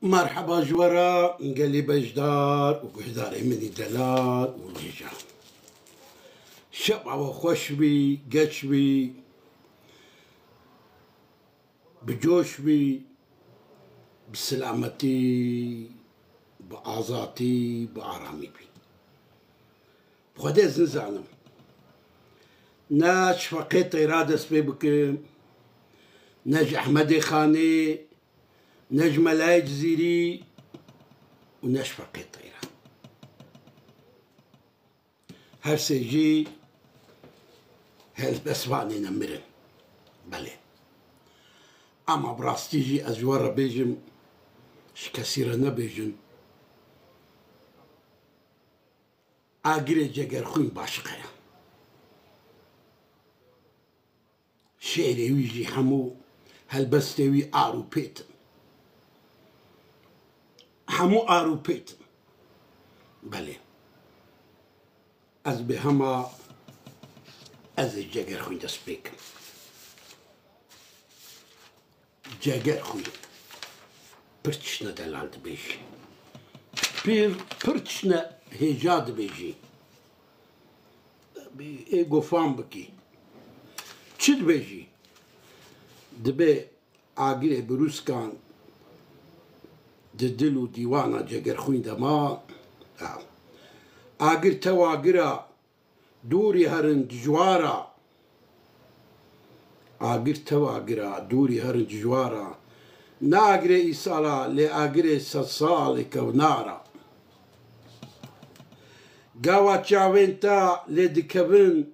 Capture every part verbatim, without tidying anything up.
Merheba ji we re gelî beşdar û guhdarê min î delal û nêja. Şeva we xweş bî, geş bî, bi coş bî, bi silametî, bi azatî, bi aramî bî. Xwedê ez nizanim. Ne ji Feqê Teyra dest pê bikim, ne ji Ehmedê Xanê, ne ji Melayê Cizîrî û ne ji Feqê Teyra. Her sê jî helbestvanê ne mirin. Belê. Ama bi rastî jî ez ji we re bêjim, ji kesî re nebêjin. Agirê Cegerxwîn başiqe ye. Şêrê wî jî hemû helbestê wî ar û pêt in. Hemû ar û pêt in. Belê. Ez bê hema ez ê Cegerxwîn dest pê kim. Cegerxwîn. Pir tiştine delal dibêjî. Pir, pir tiştine hêja dibêjî. Ê gofan bikî. Çi dibêjî? Dibê agirê birûskan di dil û dîwana Cegerxwîn de ma. Ha. Agir tew agir a, dûrî herin dijwar a. Agir tew agir a, dûrî herin dijwar a. Ne agirê îsal a, lê agirê sedsal ê kevnar a. Gawa çavên te lê dikevin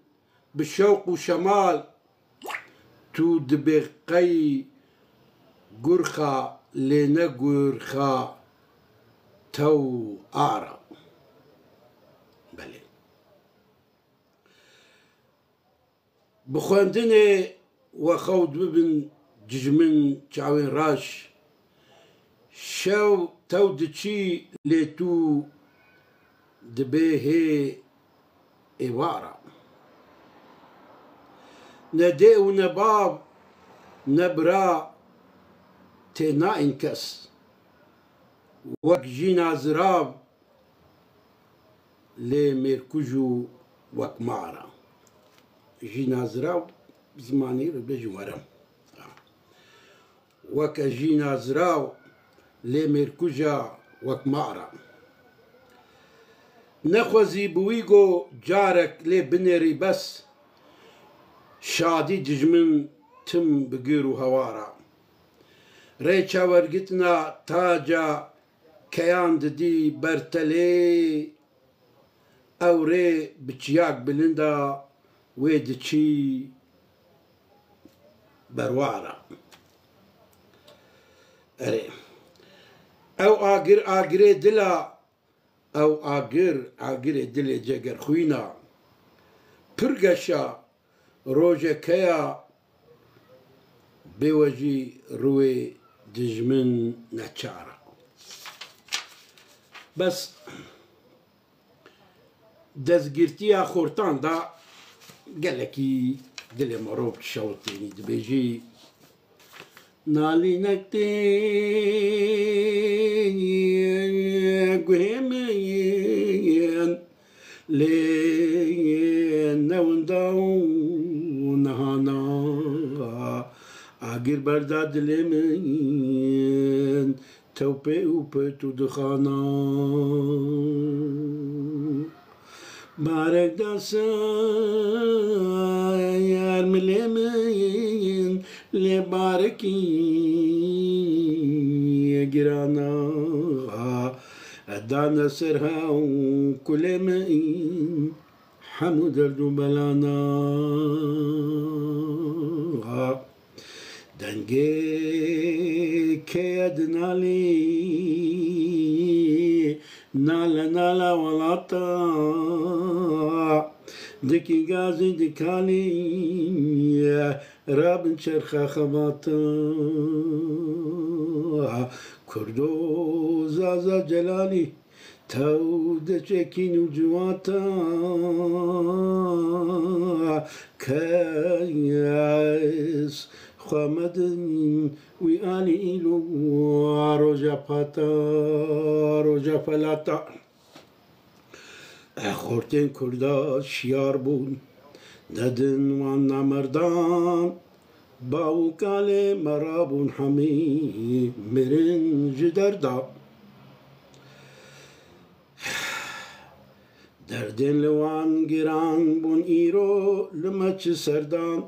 bi şewq û şemal, tu dibê qey gurxa, lê ne gurxa tew ar a. Belê. Bi xwendinê we xew dibibin dijmin çavên reş. Şew tew diçî lê tu dibê hê êvar a. Ne dê û ne bav, ne bira tê nain kes. Wek jîna zirav lê mêrkuj û wek mar a. Jîna zirav zimanî re bêjin werem. Weke jîna zirav lê mêrkuja wek mar a. Nexwezî bi wî go carek lê binêrî bes, şadî dijmin tim bi gir û hewar a. Rê çawergitina taca keyan didî ber telê, ew rê bi çiyak bilind a wê diçî berwar a. Erê. Ew agir agirê dil a, ew agir agirê dilê Cegerxwîn a. Pir geş a, rojeke ya bê we jî rûyê dijmin neçar a. Bes destgirtiya xortan da gelekî dilê mirov dişewitênî, dibêjî: Nalînek tê guhê min, lê ne winda û nehana. Agir berda dilê min, tew pê û pê tu dixana. Barek da ser milê min, lê barekî girana. Dane ser hew kulê min, hemû derd û belana. Dengê keye dinalî, nale nala welata, dikî gazî dikalî, rabin çerxa xebata. Kurdo zaza celalî, tew de çekîn û civata, kes Xwe medin wî alî îlo roja pata, roja felata. Xortên Kurda şiyar bûn, nedin wan namerdan. Bav û kalê me rabûn hemî mirin ji derda. Derdên li wan giran bûn îro li me çi serdan.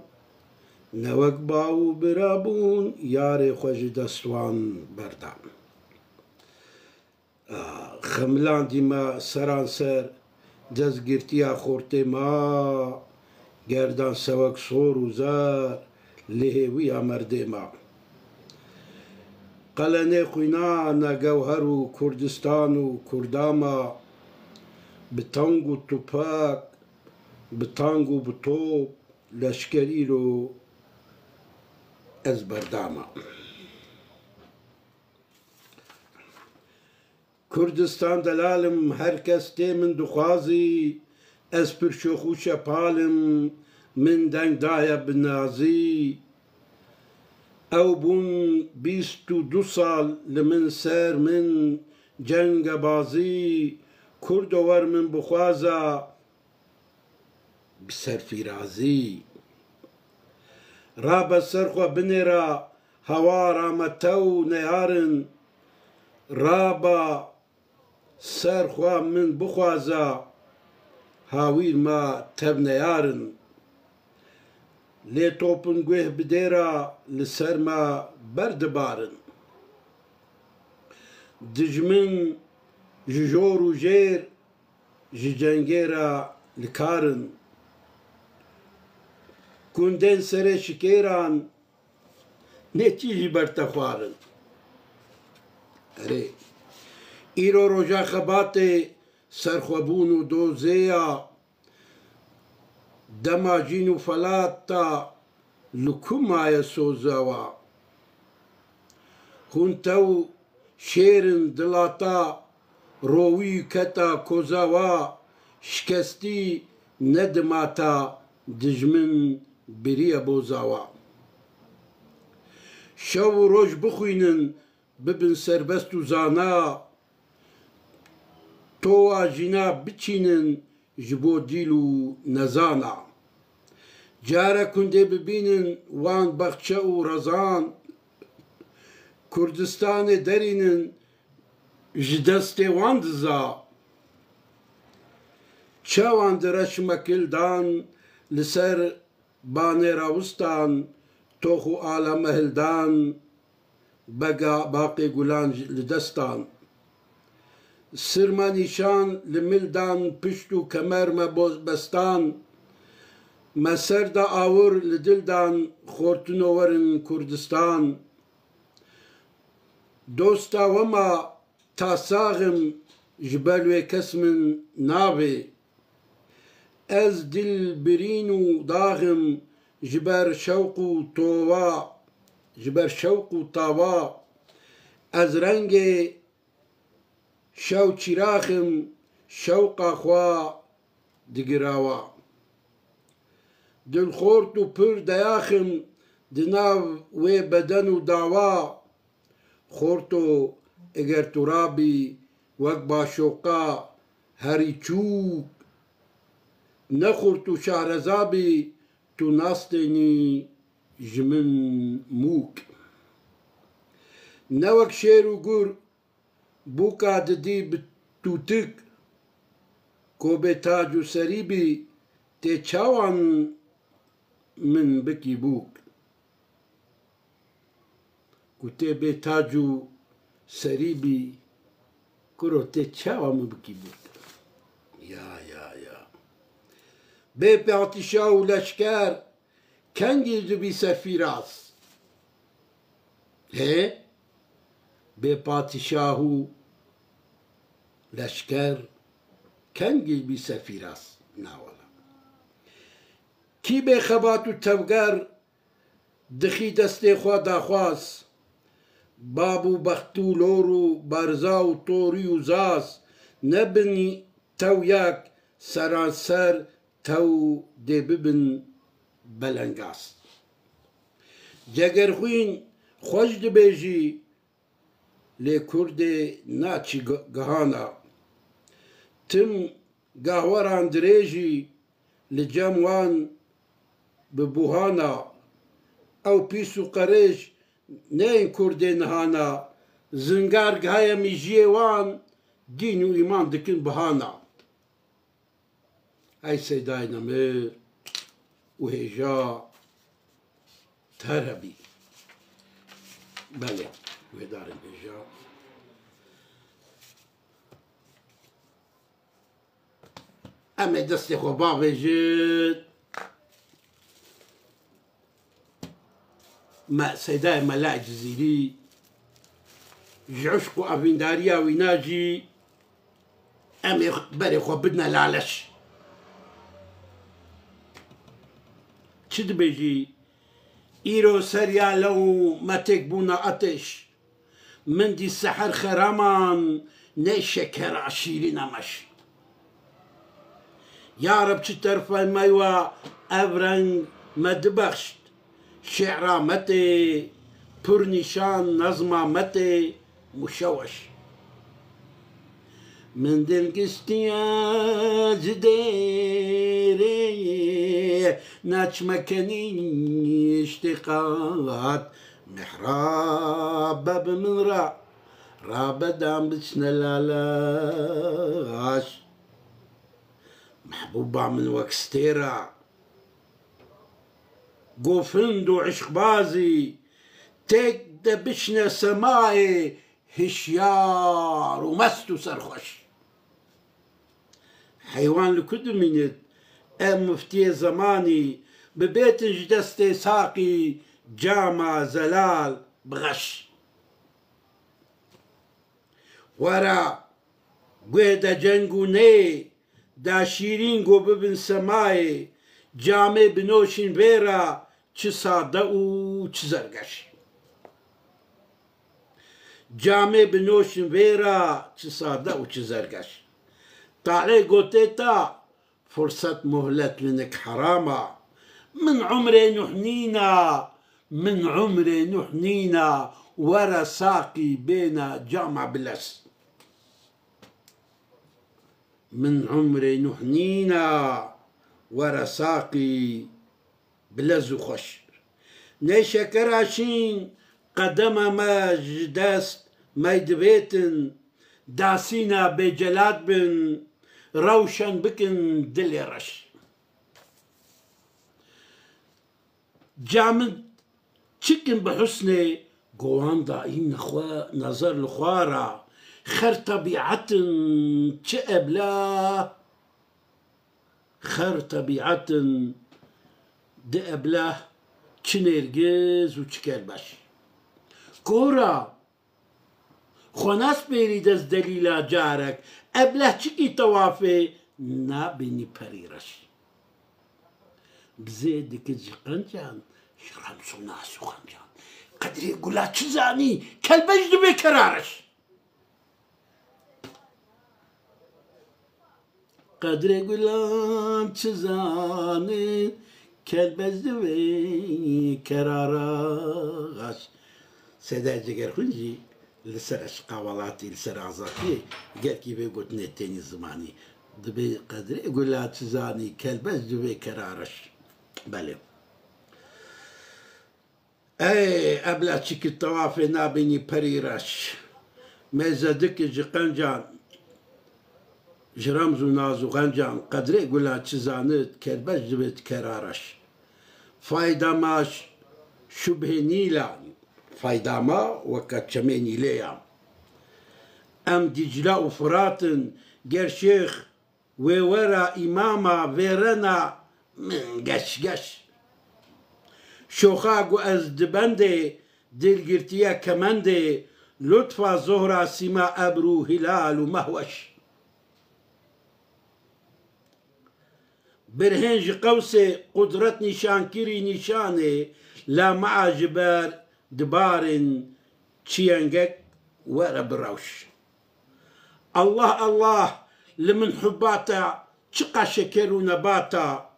Ne wek bav û bira bûn, yarê xwe ji dest wan berdan. Xemilandî me seranser destgirtiya xortê me, gerdan sewek sor û zer li hêwiya merdê me. Qelenê xwîna ne gewher û Kurdistan û Kurda me, bi tang û tupek, bi tang û bi top, leşker îro ez berdame. Kurdistan delalim, her kes tê min dixwazî, ez pir şox û şepal im, min deng daye bi nazî. Ew bûn bîst û du sal li min ser min cengebazî, Kurdo wer min bixwaza, bi serfîrazî. Rabe ser xwe binêra, hawara me tew neyarin. Raba ser xwe min bixwaza, hawîr me tev neyarin. Lê topin guh bidêra, li ser me berdibarin. Dijmin ji jor û jêr ji cengê re li kar in. Gundên serê şikêran nêçî ji ber te xwarin. Erê, îro roja xebatê, serxwebûn û dozê ya, dema jîn û felat ta li ku maye soza wa? Hûn tew şêr in dilata, rowî keta koza wa, şikestî ne dimata, dijmin biriye boza wa. Şev û roj bixwînin, bibin serbest û zana, towa jîna biçînin ji bo dîl û nezana. Carek hûn dê bibînin wan baxçe û rezan, Kurdistanê derînin ji destê wan diza. Çawan di reş mekil dan, li ser banê rawistan, tox û ala me hildan, bega baqê gulan ji, li destan. Sir me nîşan li mil dan, pişt û kemer me boz bestan. Me ser da awir li dil dan, xortino werin Kurdistan. Dosta we ma ta sax im, ji ber wê kes min nabê. Ez dil birîn û dax im, ji ber şewq û towa, ji ber şewq û tawa. Ez rengê şew çîrax im, şewqa xwe digirawa. Dilxort û pir deyax im, di nav wê beden û dawa. Xorto, eger tu rabî wek başoqa herî çûk, ne xort û şahreza bî, tu nastênî ji min mûk. Ne wek şêr û gur, bûka didî bi tûtik, ko bê tac û serî bî, tê çawan min bikî bûk? Ku tê bê tac û serî bî, kuro tê çawa min bikî bûk? Ya, ya, ya. Bê padîşah û leşker, kengî dibî serfîraz? Hê? Bê padîşah û leşker, kengî dibî serfîraz? Na wela. Kî bê xebat û tevger, dixî destê xwe daxwaz. Bab û bext û lor û berza û torî û zaz, nebin tew yek, seranser tew dê bibin belengaz. Cegerxwîn xweş dibêjî, lê Kurdê naçî gi-, gihana. Tim gahwaran dirêjî, li cem wan bi buhana. Ew pîs û qerêj neyên Kurdê nihana. Zingar gihaye mîjiyê wan, dîn û îman dikin bihana. Ey Seydayê nemir û hêja ter hebî. Belê, guhdarên hêja. Em ê destê xwe bavêjin. Me, Seydayê Mela Cizîrî, ji eşq û evîndariya wîna jî em ê berê xwe bidine laleş. Çi dibêjî? Îro ser ya lew me têk bûna ateş. Min dî seher xeraman ney şekera şîrîna meş. Ya Reb çi terfay meywa ev reng me dibexşt. Şi'ra me tê, pir nîşan nezma me tê, muşeweş. Min dil gistiye ji dêrê, naçmekenî îştiqat. Mihrabe bi min re, rabe dan biçne laleş. Mehbûba min wek stêra, gofind û îşqbazî, têk de biçne semayê, hişyar û mest û serxweş. Heywan li ku dimînit? Ev miftiyê zemanî, bibêtin ji destê saqî, cama zelal bi xeş. Were guhê de ceng û nê, da şîrîn go bibin semayê, camê binoşîn vê re, çi sade û çi zergeş. Camê binoşin vê re, çi sade û çi zergeş. Talê gotê ta, furset muhlet vinik herama. Min umrê nuh nîna, min umrê nuh nîna, were saqî bêne cama bilez. Min umrê nuh nîna, were saqî bilez û xweş. Ney şekera şîn, qedema me ji dest mey dibêtin, dasîna bêcelat bin, rewşen bikin dilê reş. Camid çikin bi husnê, gowan dayîn nexwe, nezer li xwe ra. Xer tebîetin çi eblah, xer tebîetin di eblah, çi nêrgiz û çi kelbeş. Kora, xwe naspêrî dest delîla carek, ebleh çikî tewafê nabînî perî reş. Bizê dikit ji qencan, ji rems û nas û xencan. Qedrê gula çi zanî, kelbeş dibê kerareş. Qedrê gulan çi zanî, kelbeş divê kerara xaş. Sedayê Cegerxwîn jî li ser eşqa welatî, li ser azadiyê gelkî vê gotinê tênî zimanî. Dibê qedrê gula çi zanî, kelbeş divê kerareş. Belê. Ey ebla çikî tewafê nabînî perî reş. Mêze dikî ji qencan, ji remz û naz û xencan, qedrê gula çi zanit, kelbeş divêt kera reş. Fayda ma ş-, şubhê nîla, fayda ma weke çemê nîlê ya. Em Dîcla û Firat in, ger şêx wê wera îmama vêrena min geş geş. Şoxa ku ez di bendê, dil girtiye kemendê, lutfa zohra sîma ebru hilal û mehweş. Birhên ji qewsê qudret nîşankirî nîşanê, la mea ji ber dibarên çiyengek were bi rewş. Allah Allah, li min hubata çiqa şeker û nebata,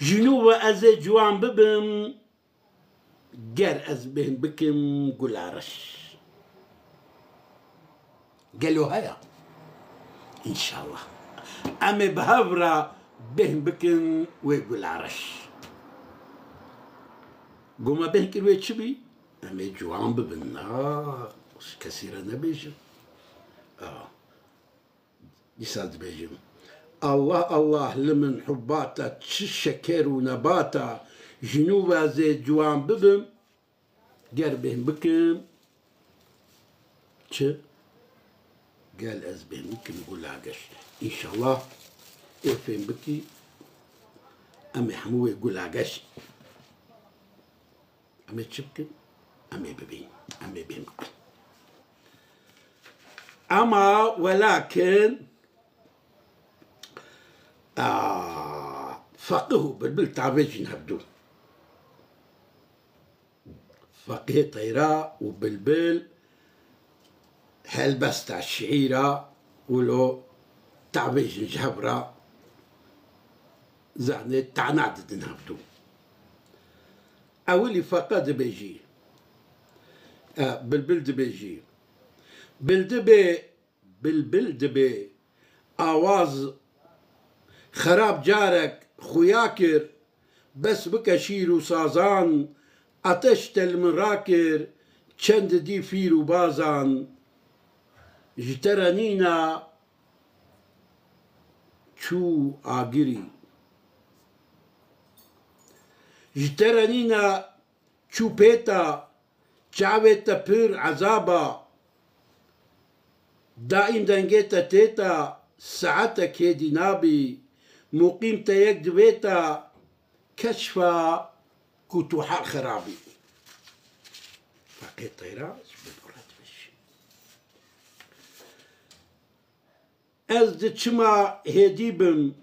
ji nû ve ez ê ciwan bibim, Ger ez bêhn bikim gula reş. Gelo heye? Înşallah. Em ê bi hev re bêhn bikin wê gula reş. Goma bêhn kir wê çi bî? Em ê ciwan bibin. Na, ji kesî re nebêjin. Aa. Dîsa dibêjim. Allah Allah li min hubata çi şeker û nebata, ji nû ve zê ciwan bibim, ger bêhn bikim, çi? Gel ez bêhn bikim gula geş. Înşallah ê fêm bikî, em ê hemû wê gula geş. Em ê çi bikin? Em ê bibîn. Em ê bêhn bikin. Ama welakin, a, feqih û bilbil tavêjin hevdû. Feqihê teyra û bilbil helbesta şiîra wilo tavêjin ji hev re zanê tana didin hevdû. Ewilî feqe dibêjî, e, bilbil dibêjî. Bil dibê, bilbil dibê. Awaz xerab carek xuya kir, bes bike şîr û sazan, ateş te li min rakir, çend dî fîr û bazan. Ji te re nîna çû agirî. Ji te re nîna çû pêta, çavê te pir ezaba. Daîm dengê te têta, saetek hêdî nabî. Muqîm te yek divêta, keşfa ku tu hel xerabî. Feqê teyra ji bin û re dibêjî. Ez di çima hêdî bim,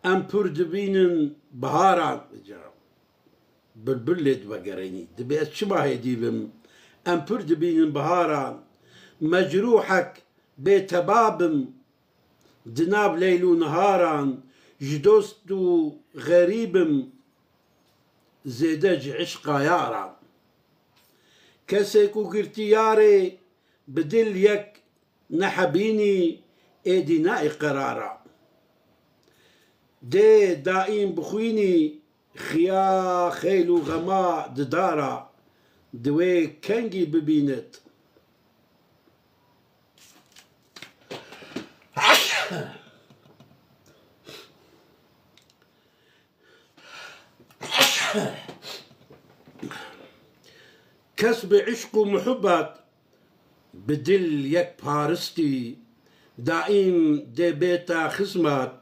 em pir dibînin biharan. Bilbil lê divegerênî. Dibê ez çima hêdî bim, em pir dibînin biharan. Mecrûhek bê teba bim, di nav leyl û niharan, ji dost û xerîbim, zêde ji îşqa yaran. Kesê ku girtî yarê bi dil yek nehebînî, êdî nayê qerara. Dê daîm bixwînî, xiya xeyl û xema didara, di wê kengî bibînit. Kes bi îşq û muhibbat, bi dil yek paristî, daîm dê bêta xizmat,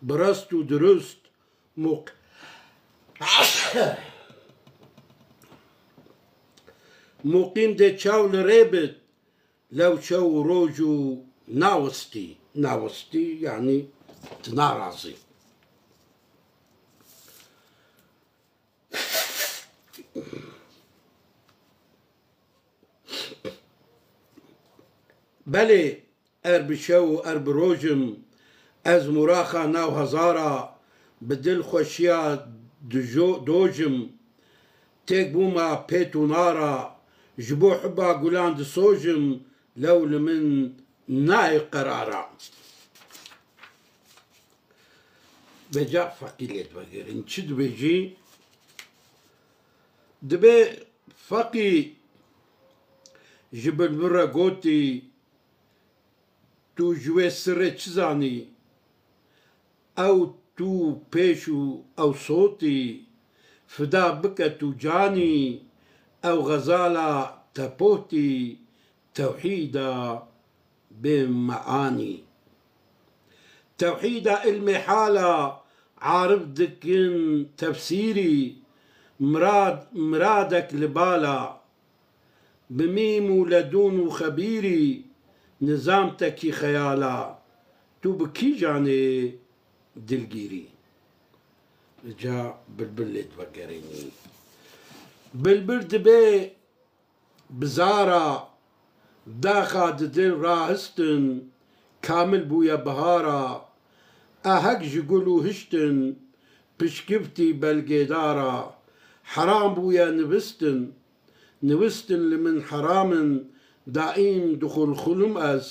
bi rast û dirust, muq-, muqîm dê çaw li rê bit, lew çew û roj û nawistî, nawistî, yanî tu narazî. Belê, er bi şew û er bi roj im, ez mûraxa nav hezara, bi dil xweşiya dijo-, doj im, têk bûma pêt û nara, ji bo hiba gulan disojim, lew li min nayê qerara. Veca feqî lê divegerin. Çi dibêjî? Dibê feqî ji bilbil re gotî, tu ji wê sirrê çi zanî? Ew tu pêş û ew sotî, fida bike tu canî, ew xezala te pohtî, tewhîda bê meanî. Tewhîda ilmê hala arif dikin tefsîrî, mirad, miradek li bala, bi mîm û ledûn û xebîrî, nizam te kî xeyala, tu bi kîjanê dilgîrî. Ca bilbil lê divegerênî. Bilbil dibê bi zara, daxa didin rahistin, kamil bûye bihara, ehek ji gul û hiştin, pişkiftî belgêdara, Heram bûye nivistin, nivistin li min heram in, daîm dixulxulim ez.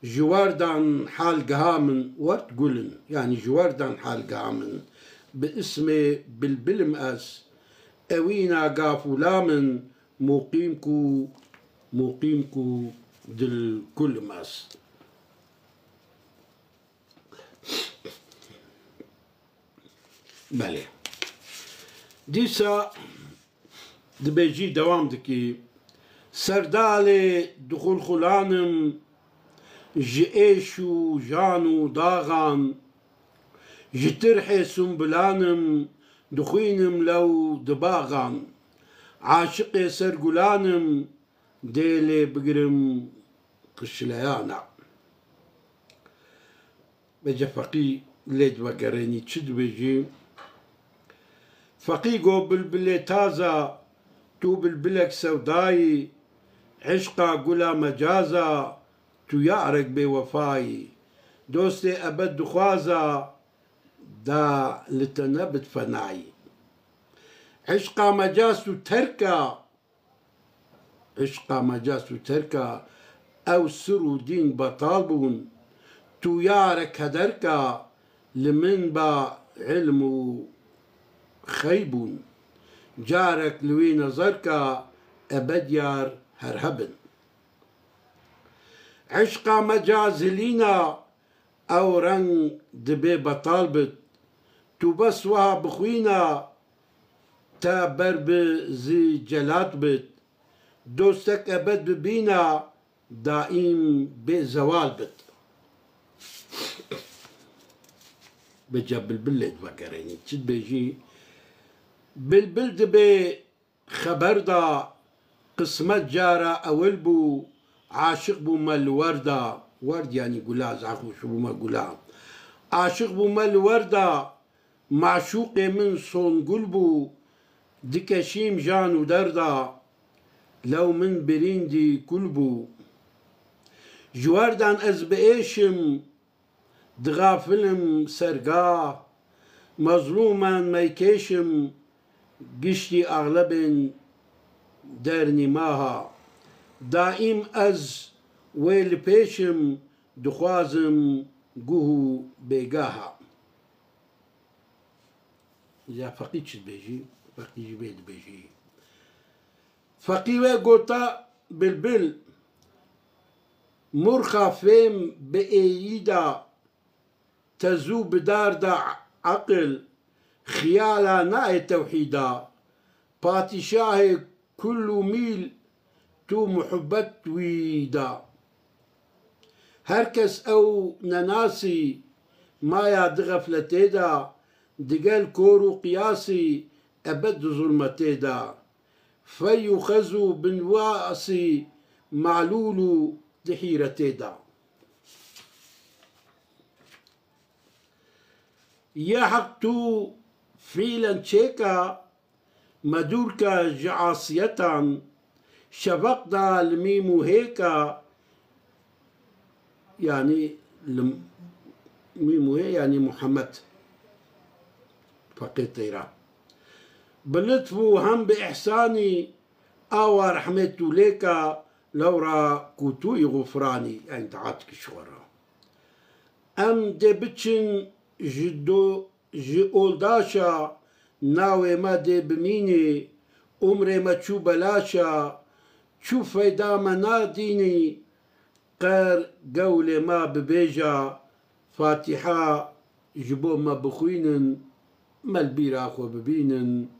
Ji werdan halgeha min, werd gul in, yanî ji werdan halgeha min, bi ismê bilbilim ez. Ewîna gafûla min, muqîm ku, muqîm ku dil kulim ez. Belê. Dîsa dibêjî, dewam dikî. Serdalê dixulxulanim ji êş û jan û daxan, ji tirhê sumbulanim dixwînim lew di baxan. Aşiqê sergulanim dê lê bigirim qişleyana. Vêca Feqî lê divegerênî çi dibêjî? Feqî got, bilbilê taza, tu bilbilek sewdayî, eşqa gula mecaza, tu yarek bêwefayî. Dostê ebed dixwaza, da li te nebit fenayî. Eşqa mecaz tu terka, Eşqa mecaz û terka, ew sir û dîn betal bûn. Tu yarek kederka, li min ba ilm û xey bûn. Carek li wî nezerka, ebed yar her hebin. Eşqa mecaz hilîna, ew reng dibê betal bit. Tu bes wiha bixwîna, te ber bi zî celat bit. Dostek ebed bibîna, daîm bê zewal bit. Vêca bilbil lê divegerênî çi dibêjî? Bilbil dibê xeber da, qismet cara ewil bû, aşiq bûme li werda. Werd yanî gula, zehf xweş bûme gula. Aşiq bûme li werda, maşûqê min songul bû, dikeşîm jan û derda, lew min birîndî kul bû. Ji werdan ez bi êşim, dixafilim sergah, mezlûman meykêşim, giştî axlebên dernî maha. Daîm ez wê li pêşim, dixwazim guh û bêgaha. Ya Feqî çi dibêjî? Feqî jî vê dibêjî. Feqî wê gota, bilbil, murxa fêm bi êyî da, te zû bi dar da eqil, xiyala nayê tewhîda. Patîşahê kul û mîl, tu muhibbet wî da. Her kes ew nenasî, maya di xefletê da, digel kor û qiyasî, ebed di zulmetê da. Fey û xez û binwasî, malûl û di hîretê da. Ya Heq tu fîlen çêka, me dûr ke ji asiyetan, şefeq da li mîm û hêka, yanî li mîm û hê, yanî Muhammed Feqê Teyra. Bi lutf û hem bi îhsanî, awa rehmê tu lêka, lewra ku tu yî xufranî, yanî taat ki ji xwe re. Em dê biçin ji do-, ji oldaşa, navê me dê bimînê, umrê me çû belaşa, çû feyda me nadînî, qer gewlê me bibêja, Fatiha ji bo me bixwînin, me li bîra xwe bibînin,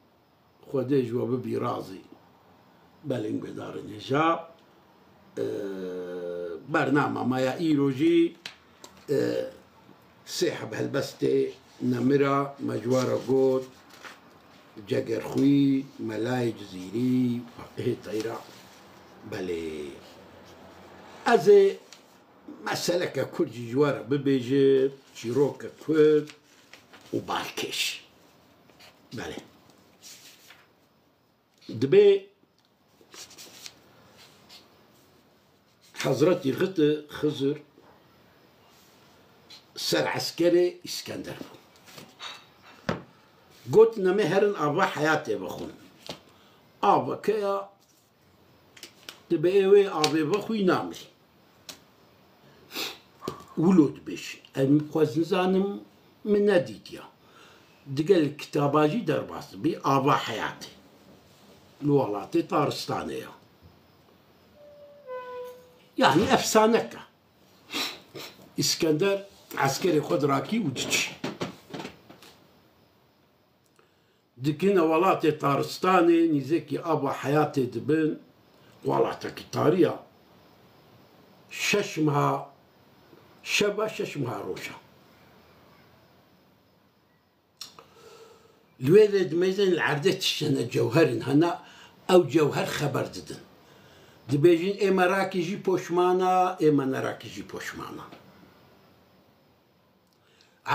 Xwedê ji we bibî razî. Belê guhdarên hêja, e, bernama me ya îro jî, e, sê heb helbestê nemira me ji we re got, Cegerxwî, Melayê Cizîrî, Feqihê Teyra. Belê. Ez ê meseleke kurd jî ji we re bibêjim, çîroke kurd û balkêş. Belê. Dibê Hezretî Xiti-, Xizir ser eskerê Îskender bû. Gotin em ê herin ava heyatê vexwin. Ava ke ya dibe ê wê avê vexwî namî. Wilo dibêjin. Em xwez nizanim, min nedîtiya. Digel kitaba jî derbas dibî ava heyatê. Li welatê Taristanê ya. Yanî efsaneke. Îskender eskerê xwe dirakî û diçî. Dikine welatê Taristanê, nîzekî ava heyatê dibin, welatekî tarî ya. Şeş meha şeva, şeş meha roja. Li wê de dimeyzên li erdê tişt hene, cewherin hene, ew cewher xeber didin. Dibêjin, ê me rakî jî poşman a, ê me nerakî jî poşman a.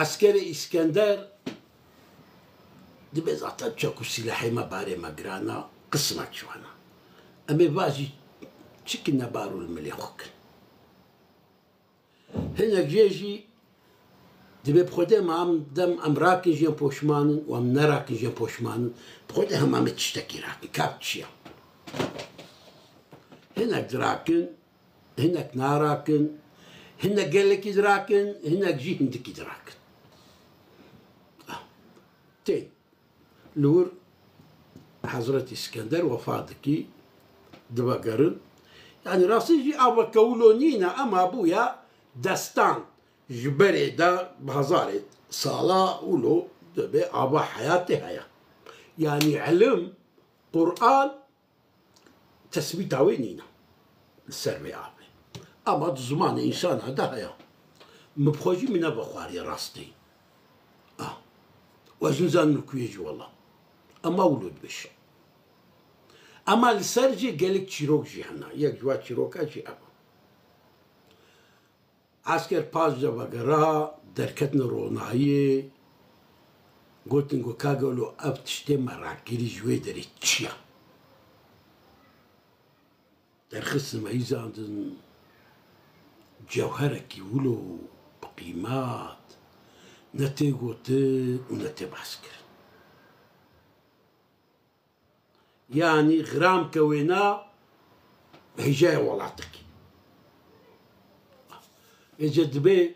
Eskerê Îskender dibe zaten çek û sîlehê me barê me giran a, qismek ji wan a. Em ê vajî çi ki nebar û li milê xwe kin. Hinek jê jî dibe bi Xwedê me em dem em rakin jê poşman in û em nerakin jê poşman in. Bi Xwedê hema me tiştekî rakin. Kap çi ya? Hinek dirakin, hinek narakin, hinek gelekî dirakin, hinek jî hindikî dirakin. Ah, tên. Li wir Hezretî Îskender wefa dikî, divegerin. Yanî rastî jî ava kewilo nîne, ema bûya destan. Ji berê de bi hezarê sala wilo dibe ava heyatê heye. Yanî ilim, Quran, tesbîta wê nîne li ser vê avê. Ama di zimanê însana de heye. Min bi xwe jî min nevexwariye rastî. Ah. Û ez nizanim li ku ye jî wela. Ama wilo dibêjin. Ama li ser jî gelek çîrok jî hene. Yek ji wan çîroka jî ev e. Esker paş de vegera, derketin ronahiyê, gotin ku, ka gelo ev tiştê me rakirî ji wê derê çi ya? Derxistin me îzandin cewherekî wilo bi qîmat ne tê gotin û ne tê behskirin. Yanî xiram ke wêna hêjayê welatekî. Êce dibê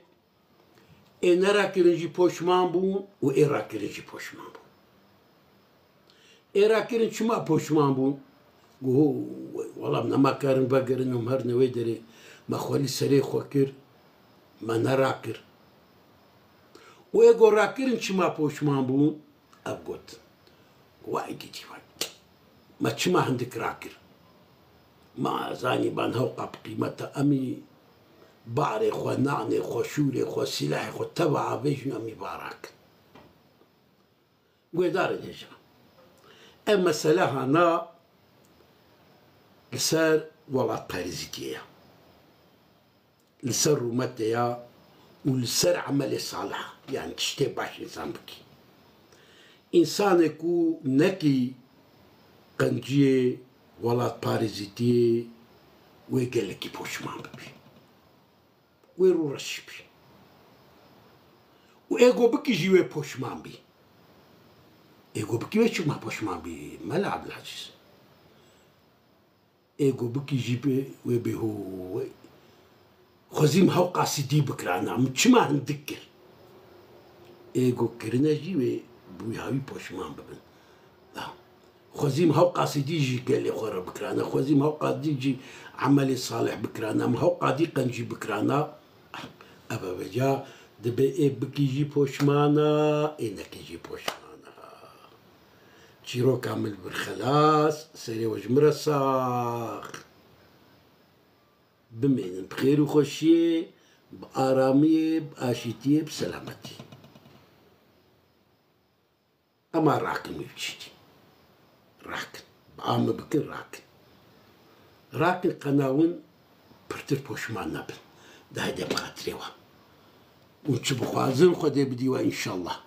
ê nerakirin jî poşman bûn û ê rakirin jî poşman bûn. Ê rakirin çima poşman bûn? Got, wela nema karin vegerin û em herin wê derê, me xwe li serê xwe kir, me nerakir. Û ê got rakirin çima poşman bûn? Ev got, wayê gidî vay. Me çima hindik rakir? Ma zanî ban hewqa bi qîmeta emî barê xwe, nanê xwe, şûrê xwe, sîlehê xwe teva avêjin emî va rakin. Guhdarên hêja. Ev mesele hana li ser welatparêzîtiyê ye. Li ser rûmetê ya û li ser emelê salih, yanî tiştê baş însan bikî. Însanê ku nekî qenciyê welatparêzîtiyê wê gelekî poşman bibî. Wê rûreş bî. Û ê go bikî jî wê poşman bî. Ê go bikî wê çima poşman bî, Mela Ebdulaziz? Ê go bikî jî bê, wê bê ho, wê. Xwezîm hewqasî dî bikirana, min çima hindik kir? Ê go kirine jî wê bûyî hawî poşman bibin. Da. Xwezîm hewqasî dî jî gelê xwe re bikirana, xwezîm hewqa dî jî emelê salih bikirana, min hewqa dî qencî bikirana. Ev eveca dibe ê bikî jî poşmana, ê nekî jî poşmana. Çîroka min li vir xelas, serê we ji min re sax. Bimînin bi xêr û xweşiyê, bi aramiyê, bi aşîtiyê, bi selametî. Ema rakin wî tiştî. Rakin. Bi a min bikin, rakin. Rakin qena win pirtir poşman nebin. Dayê de bi xatirê we. Hûn çi bixwazin, Xwedê bidî we înşallah.